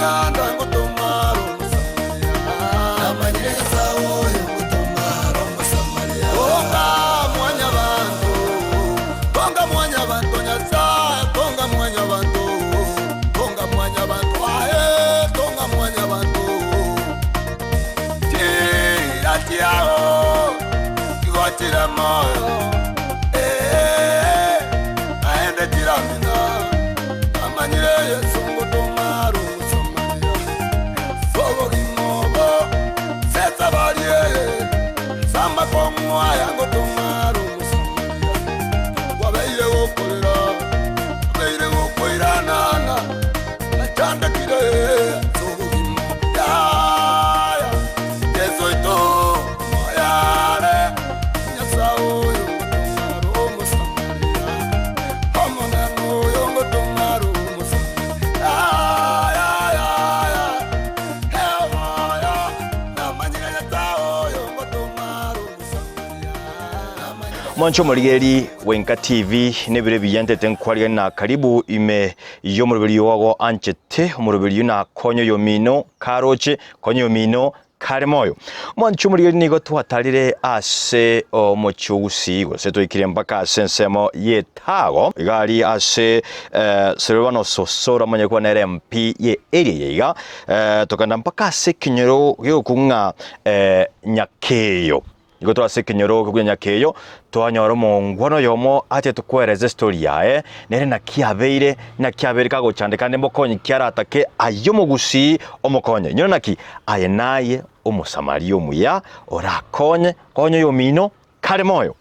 Emeganda ngotomara Omosamaria. Namanyire Nyasae oyo ngotomara Omosamaria. Tonga mwanyabanto, tonga mwanyabanto Nyasae, tonga mwanyabanto, tonga mwanyabanto aye, tonga mwanyabanto. Chiira chiao chigochire moyo, ee, naende chiramina. Namanyire Yeso ngotoma are Omosamaria, ase obogima obo ase esabari eye, ase amakong'u aya ngotoma are Omosamaria. Kwabeire gokorera, kwabeire gokoiranana, nachandekire ase obogima yaya. Yeso oito moyo are, Nyasae oyo ngotoma are Omosamaria. Omonene oyo ngotoma are Omosamaria. Yaya, eoyo, namanyire Nyasae oyo ngotoma are Omosamaria. Namanyire Mwanche omorigeri bw'Enka TV nebiro ebiya ntete nkwarigani na karibu ime y'omoroberi ogo anchete omoroberi oyo nakonye oyomino karoche konye oyomino kare moyo. Mwanche omorigeri nigo twatarire ase omochie o Gusii gose twaikire mpaka ase ensemo y'etago iga aria ase eh, Silvano Sosoro amanye kuba nere MP ye area eye iga eh, tokagenda mpaka ase ekenyoro gegokong'a eh, Nyakeyo. Nigo tore ase ekenyoro kia Nyakeyo, twanyora omongwana oyomo achete koeresa estori yaye, nere naki abeire, naki abeire kagochandeka ande mokonye ki aratake aye omogusii omokonye. Inyora naki aye naye Omosamaria omuya orakonye, konya oyomino kare moyo.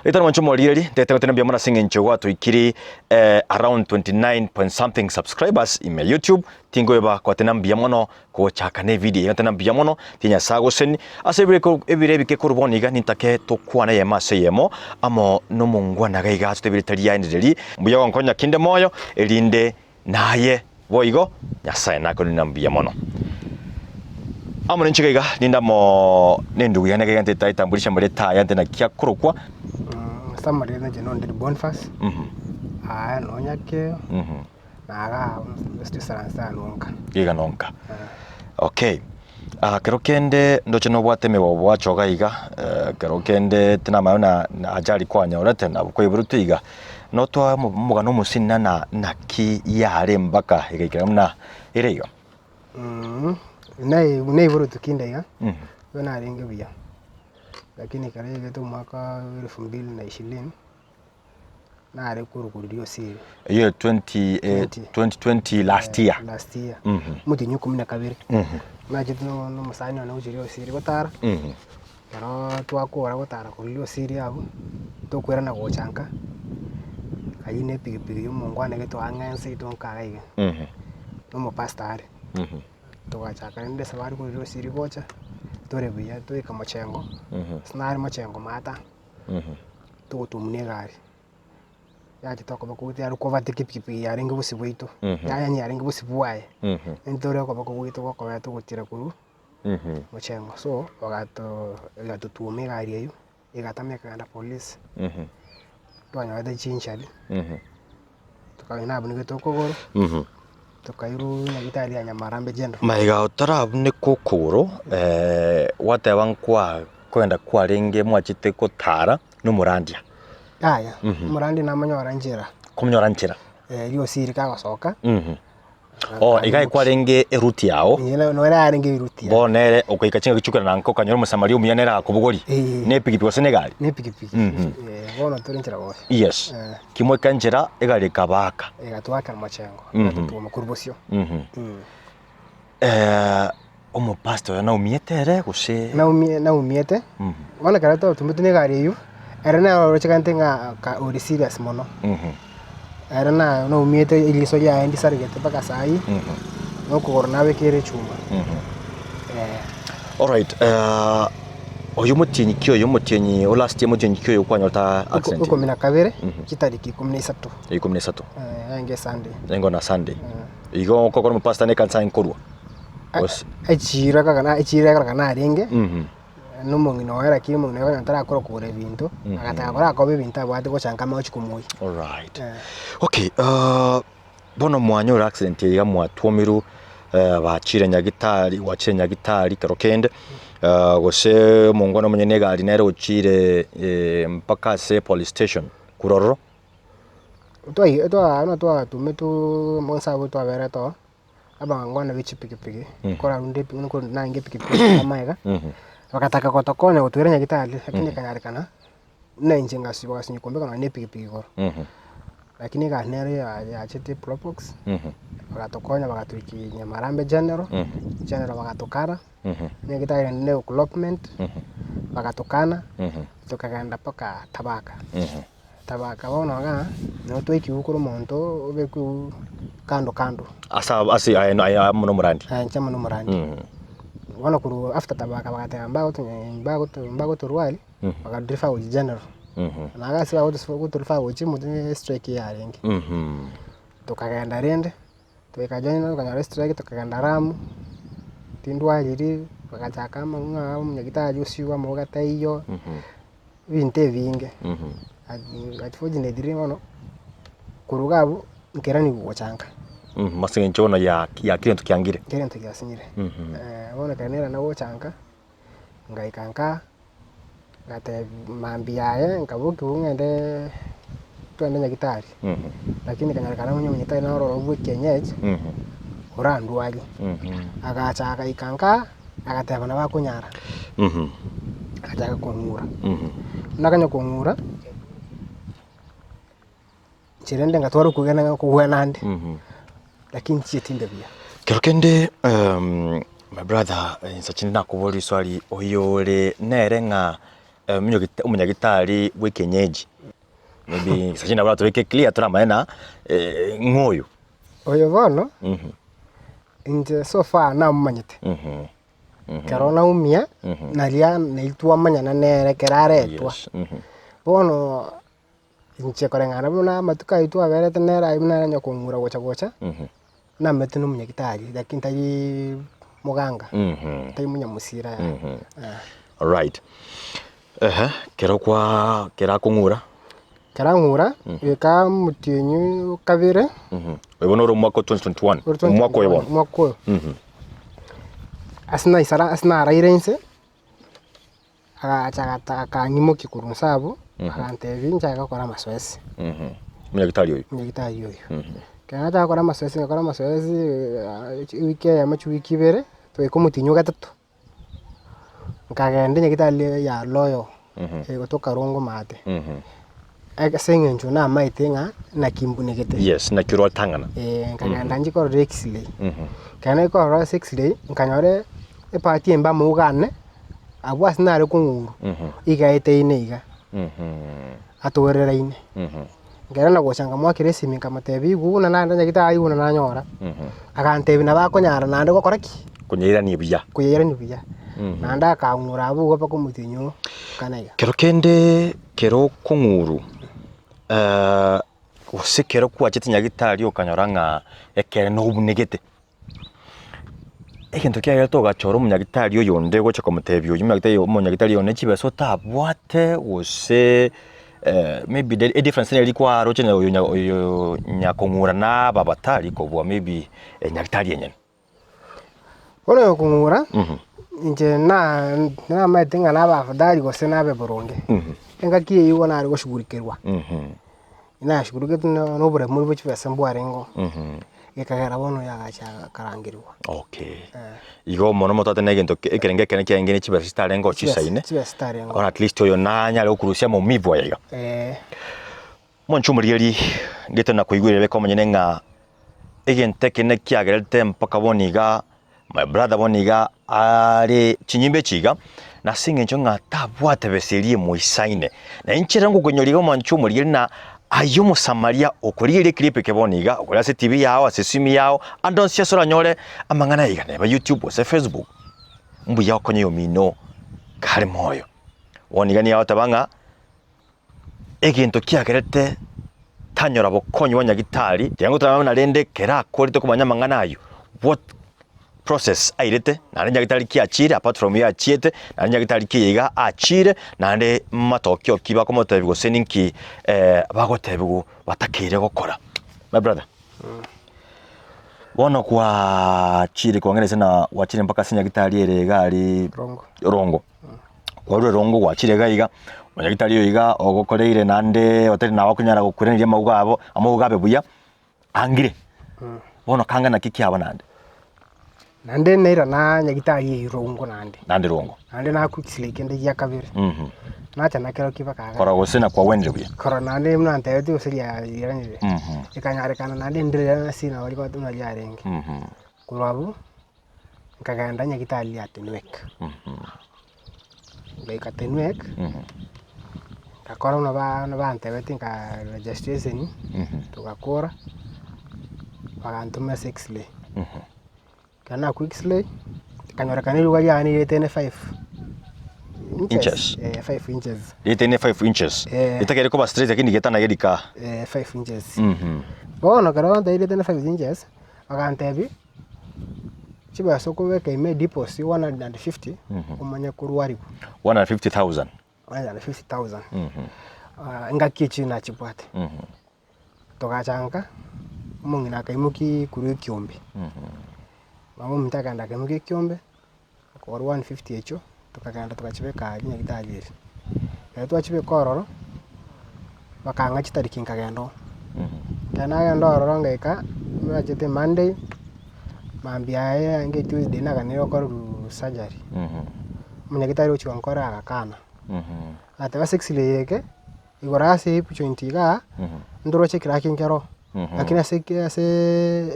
Ritari mwanche omoriri, ntete goteba mbuya mono ase eng'encho gwatoikiri eh, around 29 point something subscribers ime YouTube, tinkoeba goteba mbuya mono gochaka ne video eye goteba mbuya mono, tiga Nyasae agoseni ase ebire ko ebire ebike korwa bono iga nintake tokwane eyemo ase eyemo amo nomongwana iga iga ase ebire tari riaendereri, mbuya gonkonya kinde moyo erinde Naye boigo Nyasae nakorire mbuya mono. Amo ninche iga iga ninde amo nendugu yane iga iga nte taitambulisha amareta aya nte naki akorokwa. Ase amareta inche nondire Boniface, aya nonyake, naga Switzerland nonka. Iga nonka. Okay. Ah, kero kende ndoche nobwate emebobo gwachoga iga, eh, kero kende tinamanya buna na ajali kwanyorete nabo kwaiborotwe iga, notoe omo omogano omosinini na naki yare mpaka egaikera buna ere iga. Nae naiborotwe kinde iga, nigo narenge buya, lakini ekero yaigete omwaka wa elfu mbili na ishirini. nare korwa riosiri. Eyio 20, eh, 2020 last year. Last year. Omotienyi o ikomi na kabere. Nachete no na omosani one gochia riosiri gotara, ekero twakora gotara korwa riosiri abwo, tokoirana gocha nka, aywo na epikipiki ya omongwana gete oang'e nse ito nka iga iga, na omopastor are. Togachaka rende esabari korwa riosiri gocha, tore buya toika mochengo, ase nare mochengo maata. Togotumia egari, yachete okoboko gwaito yare kobateka epikipiki yarenge bosio bwaito, yaani yarenge bosio bwaye, intwe ore okoboko gwaito gokobera togotira korwa mochengo. So bagato egatotwoma egari eywo, egatama ekagenda polisi, twanyorete chinchari, tokagenda nabunegete okogoro, tokairwa nyagetari ya Nyamarambe General. Magega otarabuneka okogoro, gwateba nkwa Kogenda kwarenge mwachete gotara nomorandia. Yaya, omorandia namonyora nchera. Komonyora nchera. Eh, riosiri kagosoka. Oh, iga ekwarenge eruti yao. Inche nere yarenge eruti yane. Bono nere ogoika chingaki chiokogenda nka okanyora omosamaria omuya nere agakobogori. Eh. Ne epikipiki gose ne egari. Ne epikipiki. Eh, bono tore nchera gocha. Yes. Eh. Kimoika nchera egari ekabaaka. Egatwakera mochengo. Egatotwoma korwa bosio. Omopastor oyo naumiete ere gose? Naumie naumiete, bono ekero twatumbetwe na egari eywo, ere nere orochekanete ng'a ka ore serious mono. Ere na naumiete eriso riaye ndisaregete mpaka saii, na okogoro nabekere echuma, eh. Alright, oyo omotienyi ki oyo omotienyi o last year omotienyi ki oyo kwanyorete accident? Ikomi na kabere, chitariki ikomi na isato. Ikomi na isato. Yarenge esunday. Yarenge on a Sunday. Igo okokora omopastor na ekanisa nkorwa. Gose Echiiro ekogana echiiro ekorokana narenge, Mhm. na omong'ina oye lakini omong'ina oye konya tarakora kogora ebinto, agataka kora akobe ebinto abwate gocha nka amache komoyia. Alright. Eh. Okay, ah, bono mwanyora accident eye iga mwatwomirwe. Bachire nyagitari, gwachire nyagitari kero kende, gose omongwana omonyene egari nere ochire mpaka ase police station korwa ororo. Twai twa buna twatumetwe omonsa abwo twaberete oo, abangwana be chipikipiki, korarunde epi buna korwa narenge epikipiki amaega, bagataka gotokonya gotoira nyagitari lakini ekanyarekana, buna inche ngasi bagasinywa kombeka nonye na epikipiki igoro. Lakini egari nero ya- yachete probox, bagatokonya bagatoikia Nyamarambe General, General bagatokara, nyagitari naende ne development, bagatokana, tokagenda mpaka Tabaka. Tabaka bono igaa, nabo twaikigwe korwa omonto obekwe kando kando. Ase ab- ase aye aye amo na omorandi. Aye inche amo na omorandi. Bono korwa after Tabaka bagateba mbagotonye mbagoto mbagotorwari, bakarefer gochia General. Na ase bagotorefer gochia omotwe estrike yarenge. Tokagenda rende, togaika General tokanyora estrike tokagenda Lamu, tindwariri, bagachaka amang'u omonyagetari osiigwe amauga taiyo. Ebinto ebinge, unfortunately bono, korwa iga abwo, nkeraniwa gocha nka. Ase eng'encho bono ya ya kera egento kiangire. Kera egento giasinyire. Bono ekero nairana gocha nka, ngaika nka, ngatebi mambia yaye nkabokiwa ng'endeee twende nyagitari, lakini ekanyarekana onye omonyagitari naro ororo bwa ekienyeji, orandwarie. Agacha agaika nka. Agateba nabo akonyara, agachaka kong'ura. Buna akanya kong'ura, inche rende ngatwara okwegena ng'a nkogwena ande, lakini nchieti inde buya. Kero kende my brother inse chinde nakoboria riswali oyore nere ng'a omonyagitari bwa ekienyeji maybe inse chinde nabo oratobeke clear toramanye ng'a ng'o oyo. Oyo bono. Inche so far namomanyete, ekero naumia, naria nari twamanyana nere ekero aretwa. Bono inche koreng'ana buna amatuko aywo twaberete nere aywo buna aranya kong'ura gocha gocha, namanyete na omonyagitari lakini tari moganga, tari monyamusira yaya. Alright, ehe, kero kwa kero akong'ura. Ekero ang'ura, goika omotienyi o kabere. Oyo bono ore omwaka o 2021, Ore omwaka oyo bono. Omwaka oyo. Ase naisara ase naraire inse, agacha agata akang'imokia korwa inse abwo, agantebia nchake gokora amasoesi. Omonyagitari oyo. Omonyagitari oyo. Ekero nachaka gokora amasoesi ngakora amasoesi ewiki eyemo chiwiki ibere, togaika omotienyi o gatato. Nkagenda enyagitari ya Royal, egotoka Rongo maate, ase eng'encho namaete ng'a naki mbunegete. Yes, naki oratang'ana. Eh, nkagenda nchie korora x-ray. Ekero nachi korora ase x-ray, nkanyora epart embe amauga ane, abwo ase nare kong'urwa, iga aeteine iga, atoreraine. Nkere na gocha nkamoakera esimi nkamotebia igwa buna naenda nyagitari buna nanyora, agantebia nabo akonyara naende gokora ki? Konyairania buya. Konyairania buya. Naende akang'ura abwo igo mpaka omotienyi oo kane iga. Kero kende kero okong'uru gose kero kwachete nyagitari okanyora ng'a ekere nobunegete. Egento kiagerete ogachora omonyagitari oyonde gocha komotebia oyio omonyagitari omonyagitari oyo ne chibesa otabwate gose maybe the edifference neri kwaroche na oyo nya oyo nyakong'ura na aba batari kobua maybe enyagitari enyene. Bono oyo okong'ura, inche na namaete ng'a nabe afadhali gose nabe boronge, engaki eyio igo nare goshughulikerwa. Nashughuliketwe na na oboremu bwe chibesa mbwarengeo, gekagera bono oyo agacha akarangerigwa. Okay. Igo mono motwate na egento ke- ekerengo ekene kiaenge ne chibesa chitarenge chisaine, Chibesa chitarenge. bono at least oyo nanyare gokurusia maumivu aya iga. Eh. Monche omorigereria, ngete nakoigwera beka omonyene ng'a egento ekenene kiagerete mpaka bono iga my brother bono iga are chinyimba echi iga, nase eng'encho ng'a tabwate besa eria emoisaine. Na inche rero ngokoinyora iga omwancho omorigereria na aye omosamaria okorigereria eclip eke bono iga, okore ase etibi yao, ase esimi yao, ande onsi ase oranyore amang'ana aya iga, neba YouTube gose Facebook, mbuya okonye oyomino kare moyo. Bono iga nigo agoteba ng'a. Egento kiagerete tanyora bokonyi bwa nyagitari, tiga ngotorame buna rende kera akorete komanya amang'ana ayio, what process airete, naende nyagitari ki achiire apart from ya achiete, naende nyagitari ki iga achiire, naende matokeo ki bakomotebia gose ninki bagotebiwa batakeire gokora. My brother. Bono kwachire kwang'era ase na gwachire mpaka ase nyagitari ere iga aria Rongo. Rongo. Kwarure Rongo gwachire iga iga, omonyagitari oyo iga ogokoreire naende otari nawe okonyara gokoiraneria amauga abo, amauga abe buya, angire. Bono kanga naki kiaba naende? Naende nairana nyagitari eywo Rongo naende. Naende Rongo. Naende nakwa x-ray kende gia kabere. Nacha nakerokia mpaka iga. Korora gose nakwagwenire buya. Korora naende buna ntebetie gose riairanire. Ekanyarekana naende ndire ase nabo rikobwati buna riarenge. Korwa abwo, nkagenda nyagitari ya Tenwek. Ngaika Tenwek, ngakora buna ba buna bantebetie nka registration, togakora, bagantoma ase x-ray. Ekero nakwa x-ray, ekanyorekana eriuga riane riaetene five Inches. eh, five inches, Rietene five inches. Eh. Ritagere koba straight lakini getana gerika. eh, five inches. Bono ekero bantebirie rietene five inches, bagantebia, chibesa okobeka ime deposit 150, omanye korwariwa. 150,000. 150,000. Ah, engaki echio nachibwate. Togacha nka, omong'ina akaimokia korwa ekiombe, mama ominto akagenda akaimokia ekiombe, akagora 150 echio, tokagenda tokachibeka aria nyagitari eria. Ekero twachibeka ororo, bakang'a chitariki nkagenda oo. Ekero nagenda ororo ngaika, nachete monday, mambia yaye yaye tuesday naganire gokorerwa surgery, omonyagitari ogochia gonkora agakana, agateba ase x-ray eke. Igoro ase hip joint igaa, ntoroche ekeraki nkero, lakini ase eke ase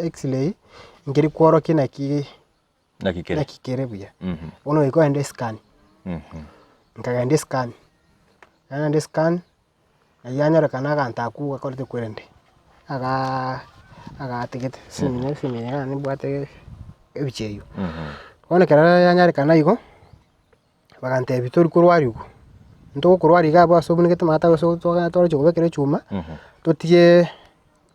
x-ray, nkeri kworokia naki Naki kere. naki kere buya. Bono goika ogende escan, nkagenda escan, nagenda escan, nari yanyorekana aganto akwo gakorete kwerende, agaa agatigete ase esimi eye yane nimbwate ebicha eywo. Bono ekero yanyarekana igo. Bagantebia, Tori korwariwa, ntogokorwaria iga abwo ase obunekete amagata gose toroche kobekera echuma, totige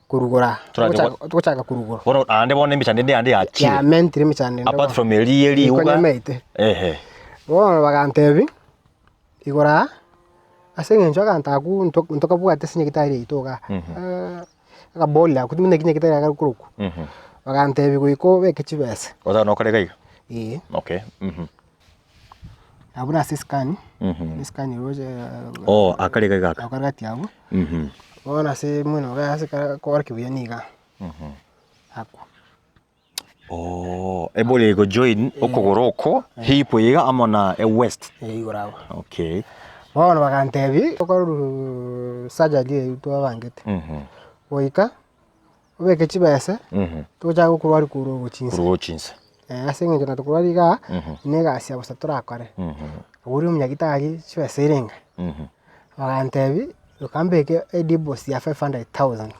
korugora, Torache togochaka togochaka korugora. Bono naende bono emechando ende yande yachire. Yamentire emechando ende Apart bono. from eria ye riuga. Ekonyemeete. Ehe. Bono bagantebia, igoro aa, ase eng'encho aganto akwo nto ntokabwate ase nyagetari yaito igaa, akabori akwo timanyeti naki nyagetari akare korokwa, bagantebia goika obeke chibesa. Gotaka nokore iga iga? Eeh. Okay, mhm. Abwo nase escan, escan roche Oh, akare iga aka. akare gati abwo, bono ase mwene iga ase kare korokia buya niga, akwo. Oh, ebori ego join okogoro oko, hip iga amo na e waist. Eh, igoro abwo. Okay. Bono bagantebia, tokorwa surgery eywo twabangete, goika obeke chibese, tochake gokorwaria korwa gochia inse. Korwa gochia inse. Ase eng'encho natokorwaria igaa, na egasi ya bosa torakore. Oria omonyagitari chibesa erenge, bagantebia, goika mbeke ediposit ya 500,000.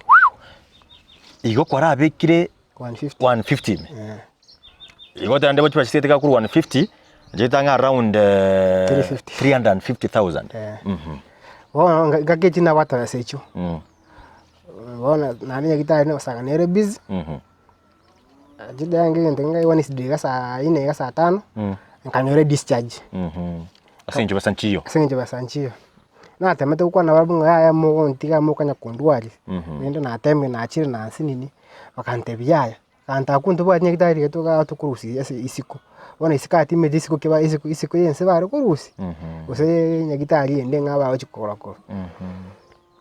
Igo kwarabekire 150. 150 ime. Igo tende chibesa chiaito iga korwa 150, chiaito ang'e around 350. 350,000. Bono ngaki echio nabwate besa echio. Bono naende nyagitari nogosanga nere busy, chida yange egento nkaigwa nisidire iga saa nne iga saa tano, nkanyora edischarge. Ase eng'encho besa nchiyo. Ase eng'encho besa nchiyo. Natemete gokwana nabarabwo ng'a yaya mogontiga mokonya kondwaria, rende natemire nachire nansinini, bakantebia yaya, aganto akwo ntobwati nyagitari riria togaa tokorusia ase isiko. Bono isiko atimeti isiko ki ba isiko isiko ya ense bare korusia, gose nyagitari ende ng'a bagochi kogora korwa.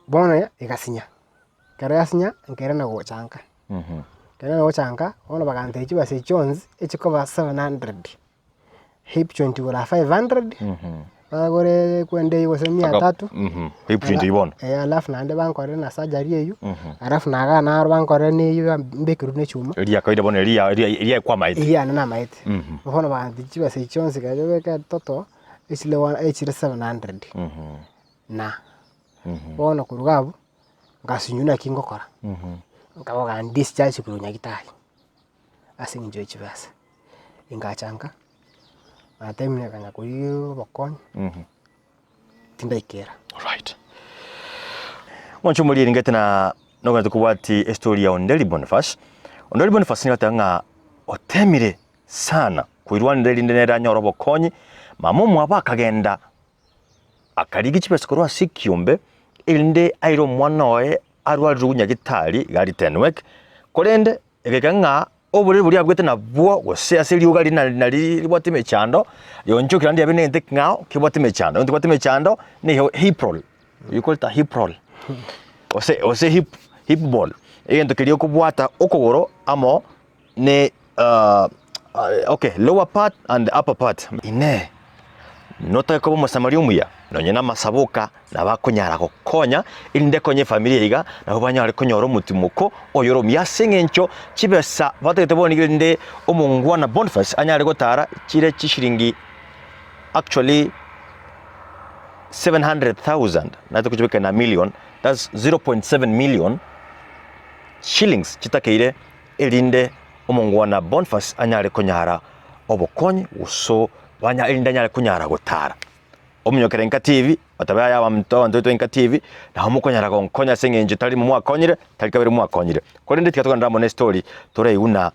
Bono egasinya, ekero yasinya nkairana gocha nka, nkairana gocha nka, bono bagantebia chibesa echio chionsi echikoba 700, hip joint igoro 500, bagore kwenda eywo gose mia tatu, Hip joint eywo bono. eh, alafu naende bankorere na surgery eywo, alafu na igaa naro bankorere na eywo mbekerwe na echuma. Eria ya kawaida bono eria eria eria ekwamaete. Eywo yane namaete, bono bagantebia chibesa echio chionsi ekero obeke total, echire one echire 700 na. Bono korwa iga abwo, ngasinywa naki ngokora, nkaba bagandischarge korwa nyagetari, ase eng'encho ya chibesa. Ingacha nka, natemire konya korigia obokonyi, tindaikera. Alright. Mwanche omorieri ngete na noganyete kobwati estory ya Onderi Boniface. Onderi Boniface nigo ateba ng'a otemire sana koirwanera erinde nere anyore obokonyi, mama omwabo akagenda Akarigia chibesa korwa ase ekiombe, erinde aire omwana oye arwarirwe nyagetari iga aria Tenwek, korende egaika ng'a Oboriri boria abwete nabwo, gose ase erioga riria nari nari ribwate emechando, rionchokire naende riabe negento ekeng'ao kebwate emechando. Egento kebwate emechando nigo hiprol, you call it a hiprol, gose gose hip hipball, egento keria okobwata okogoro amo ne okay lower part and the upper part. Inee! Notake koba Omosamaria omuya? Nonye namasabo oka nabo akonyara gokonya, erinde ekonye efamiri eye iga, nabo banyare konyora omotimoko oyore omuya ase eng'encho chibesa batagete bono nigo erinde omongwana Boniface anyare gotara chire chishilingi actually 700,000 naete kochibeka in a million that's 0.7 million shillings chitakeire erinde omongwana Boniface anyare konyara obokonyi gose banya erinde anyare konyara gotara. Ominyokere nka TV, otabe aye abanto abanto baito nka TV, nabo mokonyara gonkonya ase eng'encho tari mwakonyire, tari kabere mwakonyire. Korende tiga togenderere amo ne story toraigwe buna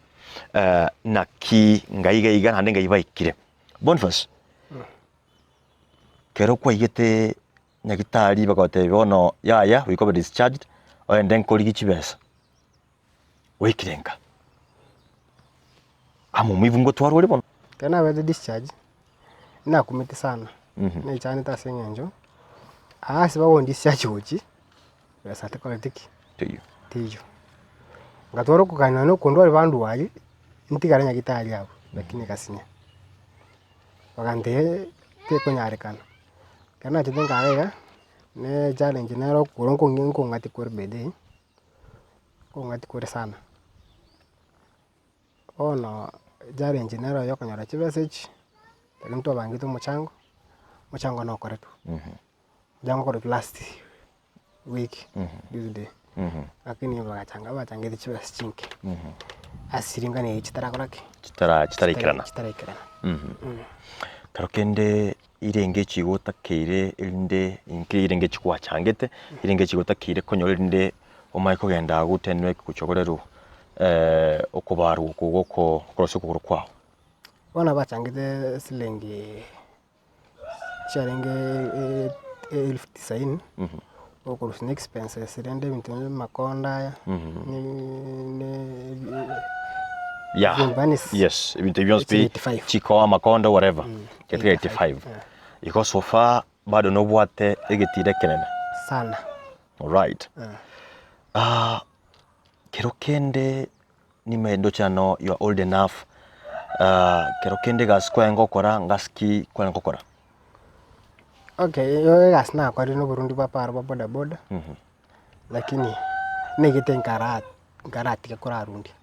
naki ngai iga iga naende ngai baikire. Boniface, kero kwaigete nyagitari bagotebia bono yaya goika obe discharged, ogende nkorigie chibesa. Oikire nka. Amo omoibu ngotwarwa ore bono. Ekero nabete discharge, nakumete sana, naichanete ase eng'encho, aa ase bagondi discharge gochia, besa tikoreti ki? Teiyo. Teiyo. Ngatwara okogania na okondwari bandwarie, ntigare nyagetari abwo, lakini egasinya. Bagantebia tekonyarekana. Ekero nachete nkaga iga, ne challenge nere okogoro nkong'e nkong'atia kore by the way. Kong'ati kore sana. Bono challenge nero ya okonyora chibesa echi, ekero ntwabangete omochango, omochango nokoretwe, omochango okoretwe last week tuesday, lakini bagachanga bachangete chibesa chinke, ase chiringani echi chitarakora ki? Chitara chitaraikerana. Chitaraikerana. Kero kende Irenge echi igo otakeire erinde inki irenge echi gwachangete, irenge echi igo otakeire konyora erinde omanye kogenda agwo otenenwe gochia okorerwa okobarwa oko goko korosia okogoro kwao. Bono bachangete silingi chiarenge elfu tisaini, okorusia na expenses rende ebinto binde amakonda aya, Yeah. Nyumbani Yes, ebinto ebio bionsi pi 85. chiko amakondo whatever. Getiga 85, 85. Igo so far bado nobwate egetiro ekenene. sana. Alright. Ah, kero kende nime ndoche ano you are old enough. Ah, kero kende egasi kwarenge gokora ngasi ki kwarenge gokora? Okay, eyo egasi nakorire na oborundi bwa para bwa bodaboda, lakini negete nkara nkaratiga korarundia,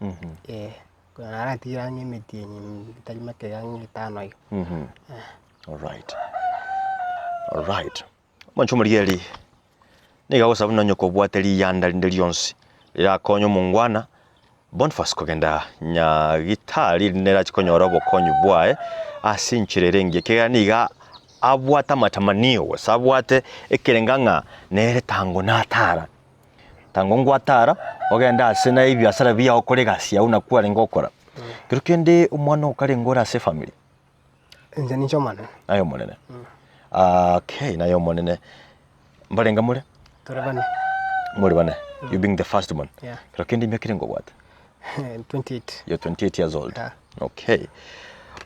eh, naratigire ang'e emetienyi etari meke ang'e etano iga. Alright, alright. Omonche omorigereria, nigo agosaba buna onye kobwate riyanda rinde rionsi rirakonye omongwana Boniface kogenda nyagitari rinde erache konyora obokonyi bwaye ase enchera ere engiya ekiagera nigo abwate amatamanio gose abwate ekerenga ng'a nere tango natara. Tango ngwatara, ogende ase na ebiasara biago okore egasi yago buna kwarenge gokora. Kero kende omwana okarenge ore ase efamiri. Inche ninche omonene. Naye omonene. Okay, naye omonene. Mbarenge more? Tore bane. More bane. You being the first born. Yeah. Kero kende emiaka erenge obwate? 28. You're 28 years old. Yeah. Okay.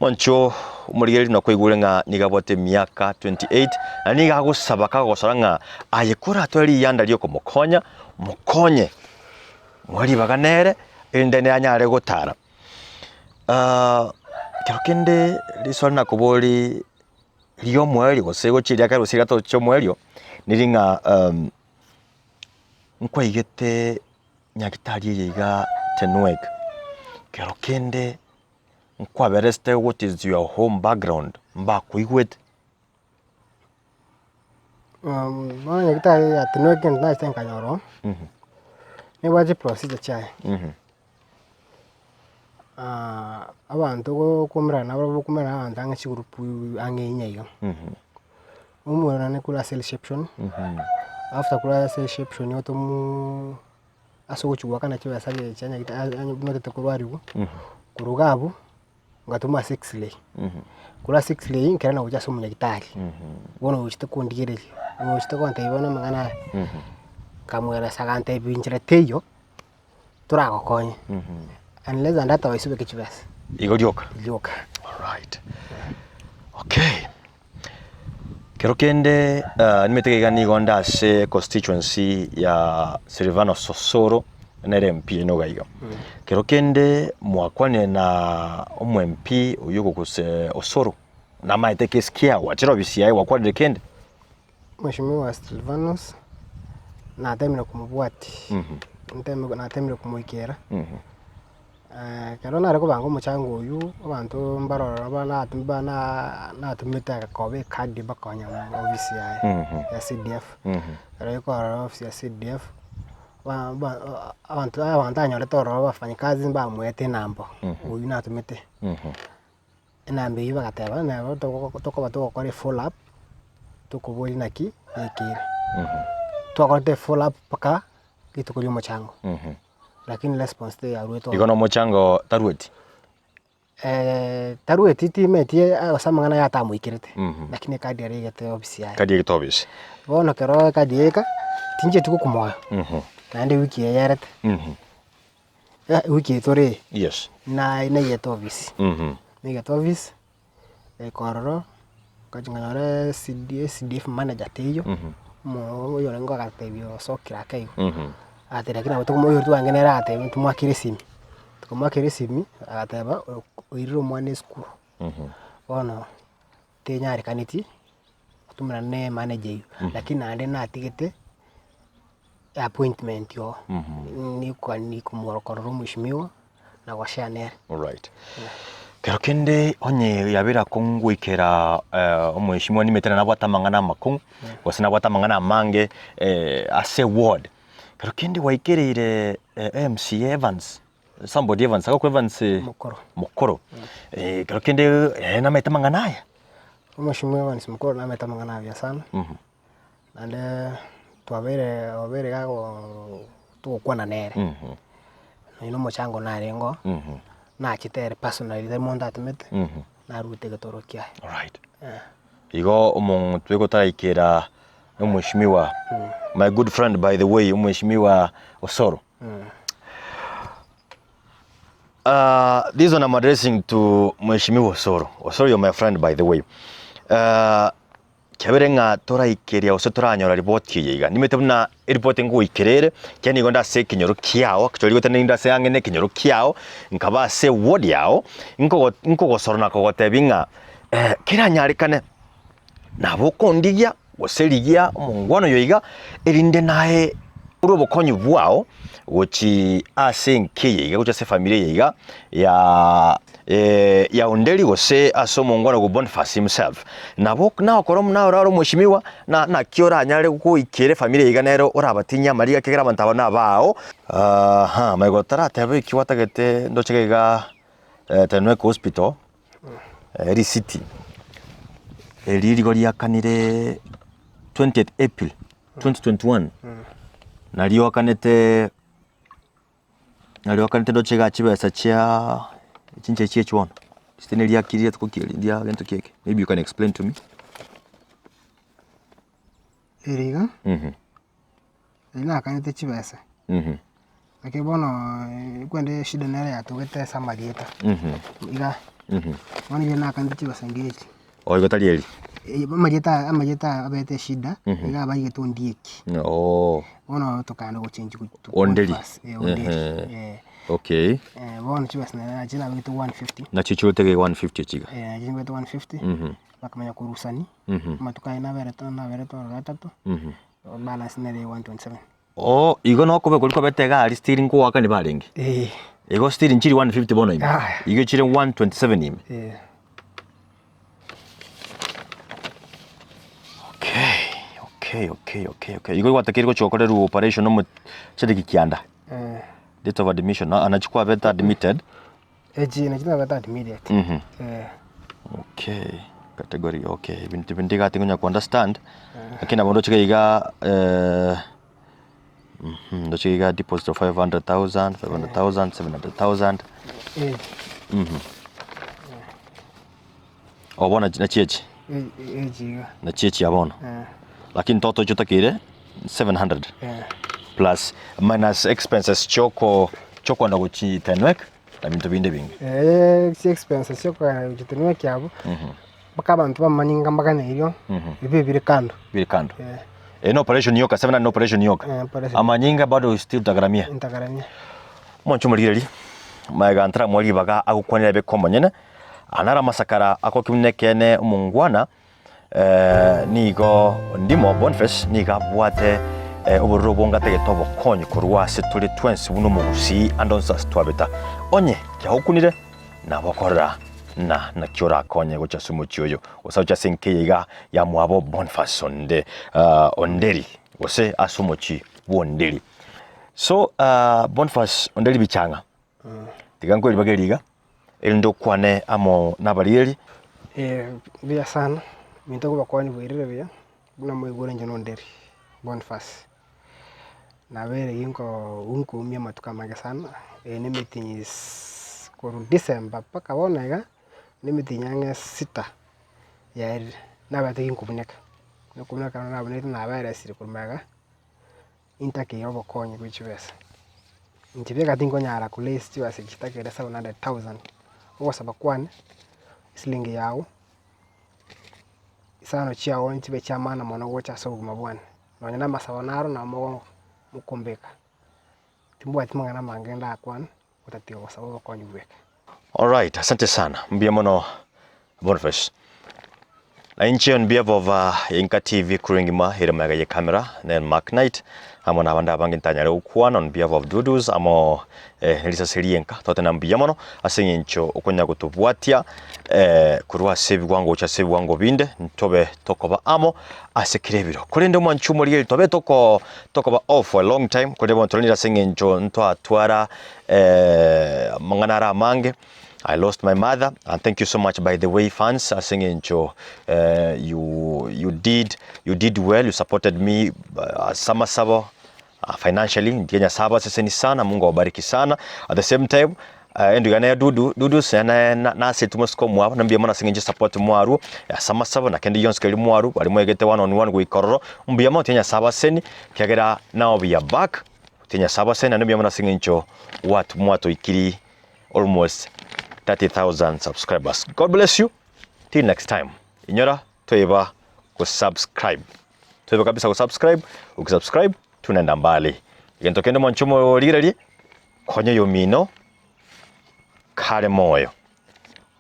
Moncho omorigereria nakoigure ng'a nigo abwate emiaka 28 na nigo agosaba kagosora ng'a aye koratware riyanda riokomokonya mokonye moe ribaga nere erinde nere anyare gotara. Ah, kero kende riswali nakobori riomoerio gose gochia riakare gose riato chiomoerio niri ng'a nkwaigete Nyagitari eye iga Tenwek, kero kende nkwaberesete what is your home background mbakoigwete? Bono nyagitari eye ya Tenwek egento nachete nkanyora oo, nebwate chiprocedure chiaye. Abanto gokomerana nabo okomerana na abanto ang'e chigroup ang'e inye iga. Omoerane korwa ase reception, after korwa ase reception otomuu ase ogochia goakana chibesa chia nyagetari buna otagete korwariwa, korwa iga abwo, ngatoma ase x-ray, korwa ase x-ray nkairana gochia ase omonyagitari, bono ochete kondigereria, ochete gontebia bono amang'ana aya, nkamweresa agantebia inchera teiyo, toragokonye. Unless and otherwise obeke chibesa. Igo rioka? Rioka. Alright. Okay. Kero kende uh, nimete iga nigo nde ase constituency ya Silvano Sosoro nere MP ino iga. Kero kende mwakwanire na omo MP oyio ogokuse Osoro namaete case kiao gwachire ofisi yaye gwakwanire kende? Mweshimiwa Silvanus, natemire komobwatia, nteme natemire komoikera, ekero nare kobanga omochango oywo, abanto mbaroro ba natu ba na natumete agakoba ekadi bakonya ofisi yaye ya CDF, ekero ekorora ofisi ya CDF, ba ba abanto abanto anyorete ororo abafanyikazi mbamoete enamba, oywo natumete. Enamba eyio bagateba nabo tokoba togokora efollow up, tokoboria naki yaikeire. Twakorete efollow up mpaka rituko ria omochango, lakini response teyarwete Igo ororo. na omochango tarueti? Tarueti timeti ase amang'ana aya atamoikerete, lakini ekadi aria egete ofisi yaye. Ekadi egete ofisi. Bono ekero ekadi yaika, tincheti gokumoa, naende ewiki eye yarete. Ewiki eye tore eye, Yes. na naigete ofisi, Mhm. naigete ofisi, ngaika ororo, ngachi nkanyora CD CDF manager teiyo, omo oyorenge agatebia osokire ake igo, agatebia lakini nabo tokomo oyo twange nere agatebia tomoakere esimi, tokamoakera esimi, agateba oirire omwana esukuru, bono tenyarekaneti gotumerana na emanager eywo, lakini naende natigete appointment oo, nikwa komorora omweshimiwa na goshare nere. Alright. Kero kende onye yabeire akong'u goikera omweshimiwa nimete nabwate amang'ana amakong'u, gose nabwate amang'ana amange ase eward. Kero kende gwaikereire MCA Evans, somebody Evans, agokwa Evans Mokoro. Mokoro. Kero kende namaete amang'ana aya. Omweshimiwa Evans Mokoro namaete amang'ana abuya sana. Naende twabeire obeire iga goo togokwana nere, nonya na omochango narengeo, nachete ere personally tari monto atomete, narute egetoro kiaye. Alright. Igo omonto egotaraikera omweshimiwa, my good friend by the way, omweshimiwa Osoro. This one I'm addressing to Mheshimiwa Osoro. Osoro you're my friend by the way. Kiabere ng'a toraikeria gose toranyora ripoti eye iga. Nimanyete buna eripoti ngoikera ere, ekiagera nigo inde ase ekenyoro kiao, actually goetania ninde ase ang'e na ekenyoro kiao, nkaba ase eward yao, nkogo nkogosora na kogotebia ng'a keranyarekane, nabo okondigia gose rigia omongwana oyo iga, erinde naye ore obokonyi bwao gochi ase enka eye iga, gochia ase efamiri eye iga ya ya Onderi gose ase omongwana ogo Boniface himself. Nabo nagokora naorare omweshimiwa, na naki oranyare goikera efamiri eye iga nere orabatinye amariga ekiagera abanto aba nabao. Aha, magega otarateba eki gwatagete ndoche iga Tenwek Hospital, risiti, eri rigo riakanire 20th April 2021, nario akanete. Nario akanete ndoche iga chibesa chia chinche chie chwono, gose ne riakiri rituko ki eri ria gento ki eke, maybe you can explain to me. Ere iga, eri nakanete chibesa, naki bono kwende eshida nere yatogete ase amarieta, iga, bono riria nakanete chibesa ngechi. Oh igo tari eri? Amarieta aya amarieta aya abete eshida, iga abaigete ondieki. Oh. Bono tokaenda gochenji go to Onderi. Boniface, eh, Onderi, Ehe. eh. Okay. Eh, bono chibesa nere nachi nabegete 150. Nachi chirote iga 150 echi iga. Eh, nachi nabegete 150, bakamanya korusani, amatuko aye naberete naberete ororo atato, balance nere 127. Oh, igo nokobe koria kwabete iga aria still nkoakani barenge? Eh. Igo still nchiri 150 bono ime? Ah. Igo chire 127 ime? Eh. Okay, okay, okay, okay, okay. Igo gwatakeire gochia gokorerwa operation omo chidaki kianda? Eh. Date of admission, ah nachi kwabete admitted. Echi nachi nabete admitted. Mhm. Eh. Okay, category okay, ebinto ebi ndigati ngonya ko understand, lakini nabo ndoche iga eh, mhm, ndoche iga deposit of 500,000, 500,000, 700,000. Eh. Mhm. Oh bono nachi echi, Echi iga. nachi echi ya bono. Eh. Lakini toto echi otakeire 700 Eh. plus minus expenses chioko chiokoenda gochi Tenwek. na binto binde ebinge. Eh, chi expenses chia okogenda gochia tenena ekiabu, mpaka abanto bamanye ng'a mbaganeiri ebi ebire kando. Bire kando. Eh. Eye ne operation yoka, 700 ne operation yoka. Eh, operation. Amanyinga bado still utagharamia. Ntagharamia. Omonche omorigereria, magega ntaramoa ribaga agokwanera ebeke omonyene, aya naro amasakara akokimwa nekeene omongwana, Nigo ndimo Boniface nigo abwate obororo obonge atagete obokonyi korwa ase tore twensi buna omogusii ande onsi ase twabeta. Onye kiagokunire nabo okorora na naki orakonye gocha ase omochie oyo gose gocha ase enka eye iga ya mwabo Boniface onde Onderi gose ase omochie bwa Onderi. So Boniface Onderi Bichang'a tiga nkoe ribaga eri iga. Erinde okwane amo nabarieri. Ee, mbuya sana, minto nkobakwania bwairire buya, buna moigure inche nonderi Boniface. Nabeire ginko ginkoumia amatuko amange sana, eye ne emitinyi ss korwa December mpaka bono iga, ne emitinyi ang'e sita yaerire, nabete ginkobuneka, nokobuneka nabunekete naberesire korwa magega. Intakeire obokonyi bwe chibesa. Inche bieka tinkonyara ko raise chibesa echi chitakeire 700,000. Ogosaba kwane, esilingi yago, isano chiago nchibe chia maana mono gocha ase obogima bwane. Nonye na amasabo naro nabo mogo mokombeka. Timbwati mang'ana amange ndakwane, gotatiga gosaba obokonyi bweka. Alright, asante sana. Mbuya mono Boniface. Na inche on behalf of Inka TV crew engima ere magega ye camera ne Mark Knight amo na abande abange ntanyare gokwana on behalf of Dudus amo eh, nerisase rienka totena mbuya mono ase eng'encho okonya gotobwatia eh, korwa ase ebiwango gocha ase ebiwango binde ntobe tokoba amo ase kera ebiro korende omwanchi omorigeri tobe toko tokoba off for a long time korende bono toranire ase eng'encho ntwatwara eh, amang'ana are amange I lost my mother and thank you so much by the way fans ase eng'encho eh, you, you did you did well you supported me uh, ase amasabo uh, financially ndiye Nyasaye abaseseni sana Mungu awabariki sana at the same time uh, enduga naye dudu dudu sena nase mosiko omwabo na mbuya mono ase eng'encho support mwarwo ase amasabo na kende gionsi keri mwarwo bari mwegete one on one goika ororo mbuya mono tiga Nyasaye abaseseni kiagera now we are back tiga Nyasaye abaseseni naende mbuya mono ase eng'encho wat mwatoikiri almost 30,000 subscribers. God bless you. Till next time. Inyora tweba kusubscribe. Tweba kabisa kusubscribe. Ukisubscribe tunaenda mbali. Egento kende mwanche omorigererie konya oyomino kare moyo.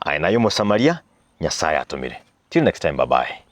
Aye naye omosamaria Nyasaye atomire. Till next time bye bye.